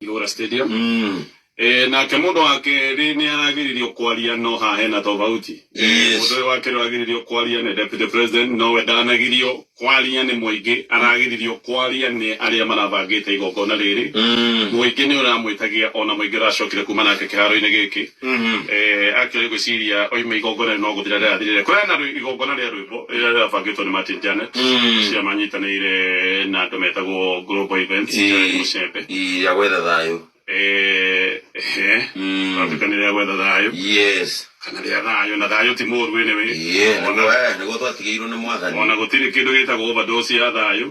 Ihũra Stadium. Nake mũndũ wa kerĩ nĩ aragiririo kwaria no haha hena tofauti. Mũndũ ũyũ wa kerĩ ũragiririo kwaria nĩ deputy president nowe ndanagirio kwaria nĩ mũingĩ, aragiririo kwaria nĩ arĩa marabangĩte igongona rĩrĩ. Mũingĩ nĩ ũramwĩtagia ona mũingĩ ũracokire kuma nake kĩharo-inĩ gĩkĩ. Actually ngwĩciria oima igongona rĩu no gũthira rĩrathirire. Kũrĩ na igongona rĩa rwĩmbo rĩrĩa rĩrabangĩtwo nĩ Martin Janet. Cia manyitanĩire na andũ metagwo Global Events, Joel Muchembe. Ii, ya gwetha thayũ. Ratuĩka nĩ rĩa gwetha thayũ. Kana rĩa thayũ, na thayũ ti mũru anyway. Nĩguo twatigĩirwo nĩ mwathani. Ona gũtirĩ kĩndũ gĩtagwo overdose ya thayũ.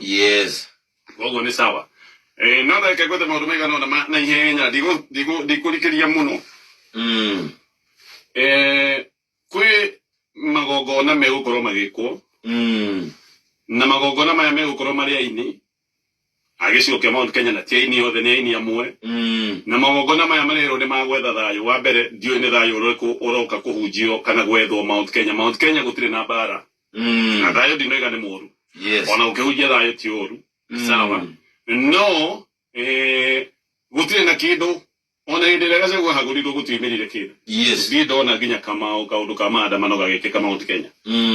Koguo nĩ sawa. No reke ngwete maũndũ maigana ũna na ihenya, ndikũrikĩria mũno. Kwĩ magongona megũkorwo magĩkwo. Na magongona maya megũkorwo marĩ aini a gĩcigo kĩa Mount Kenya, na ti aini othe, nĩ aini amwe. Na magongona maya marerwo nĩ ma gwetha thayũ. Wa mbere ndiũĩ nĩ thayũ ũrĩkũ ũroka kũhunjio kana gwethwo Mount Kenya. Mount Kenya gũtirĩ na mbara. Na thayũ ndinoiga nĩ mũru. Ona ũkĩhunjia thayũ ti ũru. Sawa. No gũtirĩ na kĩndũ. Ona hĩndĩ ĩrĩa Gachagua ahagũrirwo gũtiumĩrire kĩndũ. Ndirĩ ndona nginya Kamau kaũndũ ka maandamano gagĩkĩka Mount Kenya.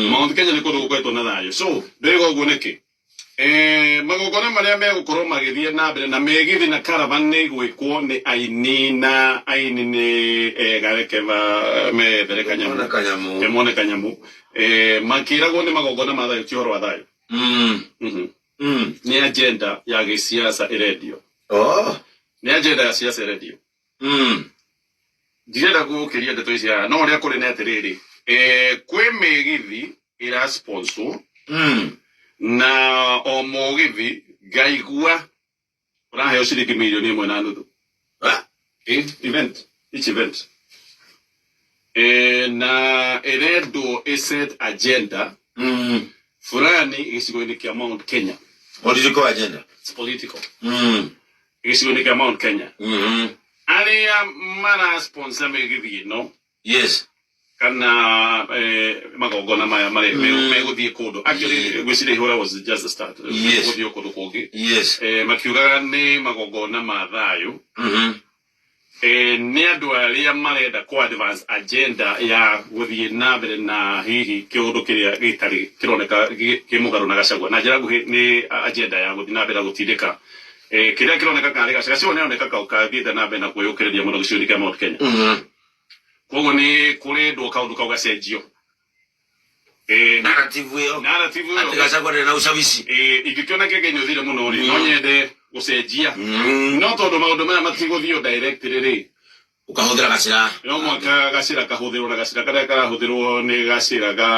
Mount Kenya nĩ kũndũ gũkoretwo na thayũ. So ndĩroiga ũguo nĩkĩ? Magongona marĩa megũkorwo magĩthiĩ na mbere na mĩgithi na caravan nĩ gwĩkwo nĩ aini, na aini nĩ ega, reke methere kanyamũ. Mone kanyamũ. Reke mone kanyamũ. Makĩragwo nĩ magongona ma thayũ, ti ũhoro wa thayũ. Nĩ agenda ya gĩsiasa ĩrendio. Nĩ agenda ya siasa ĩrendio. Ndirenda gũkĩria ndeto ici haha, no ũrĩa kũrĩ nĩ atĩrĩrĩ, kwĩ mĩgithi ĩra sponsor na o mũgithi ngaigua ũraheo ciringi mirioni ĩmwe na nuthu. Event, each event. Na ĩrendwo ĩ set agenda fulani gĩcigo-inĩ kĩa Mount Kenya. Political agenda. It's political. Gĩcigo-inĩ kĩa Mount Kenya. Arĩa mara sponsor mĩgithi ĩno kana magongona maya marĩ megũthiĩ kũndũ. Actually ngwĩciria ihũra was just the start. Megũthiĩ kũndũ kũngĩ. Makiugaga nĩ magongona ma thayũ. Nĩ andũ arĩa marenda kũ advance agenda ya gũthiĩ na mbere na hihi kĩũndũ kĩrĩa gĩtarĩ kĩroneka kĩ mũgarũ na Gachagua. Na njĩra nguhĩ nĩ agenda ya gũthiĩ na mbere na gũtindĩka kĩrĩa kĩroneka karĩ Gachagua. Gachagua nĩaroneka kathiĩte na mbere na kwĩyũkĩrĩria mũno gĩcigo-inĩ kĩa Mount Kenya. Koguo nĩ kũrendwo kaũndũ kau gacenjio. Narrative ĩyo. Narrative ĩyo. Atĩ Gachagua ndarĩ na ushawishi. Ingĩkĩona kĩngĩ nyũthire mũno rĩ, no nyende gũcenjia. No tondũ maũndũ maya matigũthiĩ directly rĩ, Ũkahũthĩra gacĩra. No mũhaka gacĩra kahũthĩrwo, na gacĩra karĩa karahũthĩrwo nĩ gacĩra ga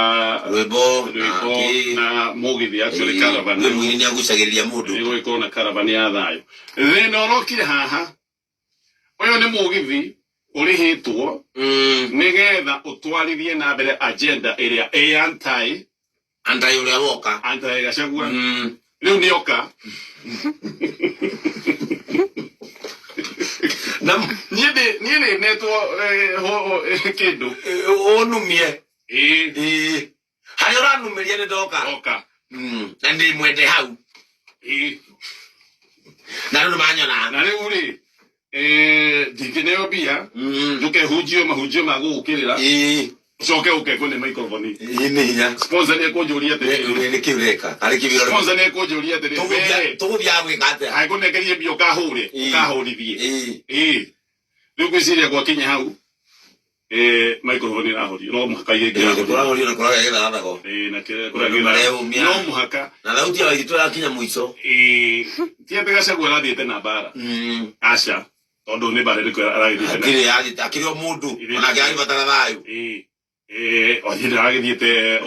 Rwĩmbo, rwĩmbo na kĩ. na mũgithi, actually caravan. Kwĩ mũini nĩ agucagĩrĩria mũndũ. Nĩ gũgĩkorwo na caravan ya thayũ. Thĩna ũrokire haha, ũyũ nĩ mũgithi ũrĩhĩtwo nĩgetha ũtwarithie na mbere agenda ĩrĩa ĩ anti Anti ũrĩa woka. Anti Gachagua. Rĩu nĩ oka. Na niĩ ndĩ netwo kĩndũ. Ũnumie. Harĩa ũranumĩria nĩ ndoka. Ndoka. Na ndĩ mwende hau. Na rĩu nĩ manyona. Na rĩu rĩ, ndingĩneo mbia, njũke hunjio mahunjio ma gũgũkĩrĩra. Ũcoke ũke kũne microphone. Nĩ hinya. Sponsor nĩ ekũnjũria atĩrĩrĩ. Nĩ kĩ ũreka? Arĩ kĩ ũreka? Sponsor nĩ ekũnjũria atĩrĩrĩ. Tũgũthiaga gwĩka atĩa? Angũnengerie mbia ũkahũre, ũkahũrithie. Rĩu ngwĩciria gwakinya hau, microphone ĩrahorio, no mũhaka ingĩrahorio. Kũrahorio na kũragĩa gĩthagathago. Na kĩrĩa kũragĩa Mareumia. No mũhaka. Na thauti ya Waititũ yakinya mũico. Ti atĩ Gachagua arathiĩte na mbara. Aca. Tondũ nĩ mbara ĩrĩkũ aragĩthiĩte nayo? Akĩrĩ yathĩte, akĩrĩ o mũndũ, onake agĩbatara thayũ. O hĩndĩ aragĩthiĩte,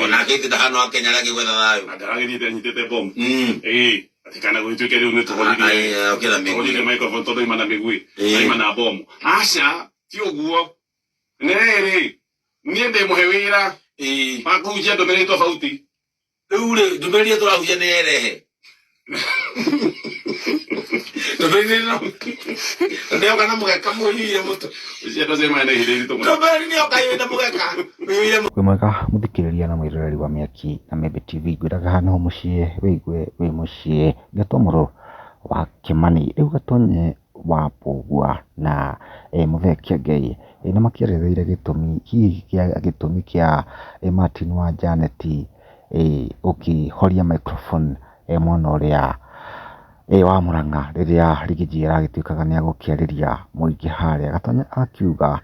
Onake ithe ndahana wa Kenya arĩa angĩ gwetha thayũ. Ndaragĩthiĩte anyitĩte bomu. Atĩ kana gũgĩtuĩke rĩu nĩ tũhorithie. Okĩra mĩguĩ. Tũhorithie microphone tondũ ima na mĩguĩ. Na ima na bomu. Aca, ti ũguo. Nĩ rĩrĩ, niĩ ndĩ mũhe wĩra wa kũhunjia ndũmĩrĩri tofauti. Rĩu rĩ, ndũmĩrĩri ĩrĩa tũrahunjia nĩ erehe. Ndũmĩrĩri ĩno, nĩyoka na mũgeka mũiyũire mũtwe. Ici andũ acio mena ihinda iritũ mũno. Ndũmĩrĩri nĩyoka ĩna mũgeka mũiyũire mũtwe. Wĩ mwega mũthikĩrĩria na mwĩroreri wa Mĩaki na Mĩembe TV, ngwĩraga haha nĩho mũciĩ wĩigue wĩ mũciĩ. Ngetwo mũrũ wa Kĩmani, rĩu gatonye wa Mbũgua na Mũthee Kĩengei nĩ makĩeretheire gĩtũmi hihi kĩa gĩtũmi kĩa Martin wa Janet gũkĩhoria microphone mwena ũrĩa wa Mũrang'a rĩrĩa Riggy G aragĩtuĩkaga nĩ egũkĩarĩria mũingĩ harĩa. Gatonya akiuga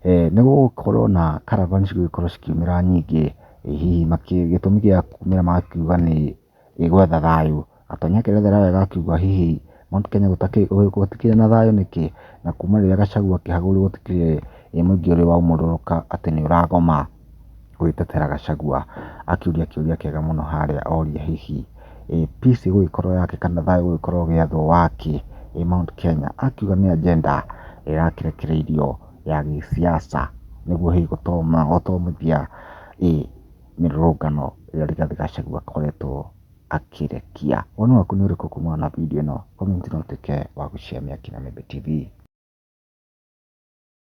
nĩ gũgũkorwo na caravan cigũgĩkorwo cikiumĩra nyingĩ, hihi gĩtũmi gĩa kumĩra magakiuga nĩ gwetha thayũ. Gatonya akĩerethera wega akiuga hihi Mount Kenya gũtikĩrĩ na thayũ nĩkĩ? Na kuma rĩrĩa Gachagua akĩhagũrwo gũtikĩrĩ mũingĩ ũrĩ waumũrũrũka atĩ nĩ ũragoma gwĩtetera Gachagua. Akĩũria kĩũria kĩega mũno harĩa oria hihi peace ĩgũgĩkorwo yakĩ kana thayũ ũgũgĩkorwo ũgĩathwo wakĩ Mount Kenya. Akiuga nĩ agenda ĩrakĩrekereirio ya gĩsiasa nĩguo hihi gũtomithia mĩrũrũngano ĩrĩa Rigathĩ Gachagua akoretwo akĩrekia. Woni waku nĩ ũrĩkũ kumana na video ĩno? Comment na ũtuĩke wa gũ share Mĩaki na Mĩmbi TV.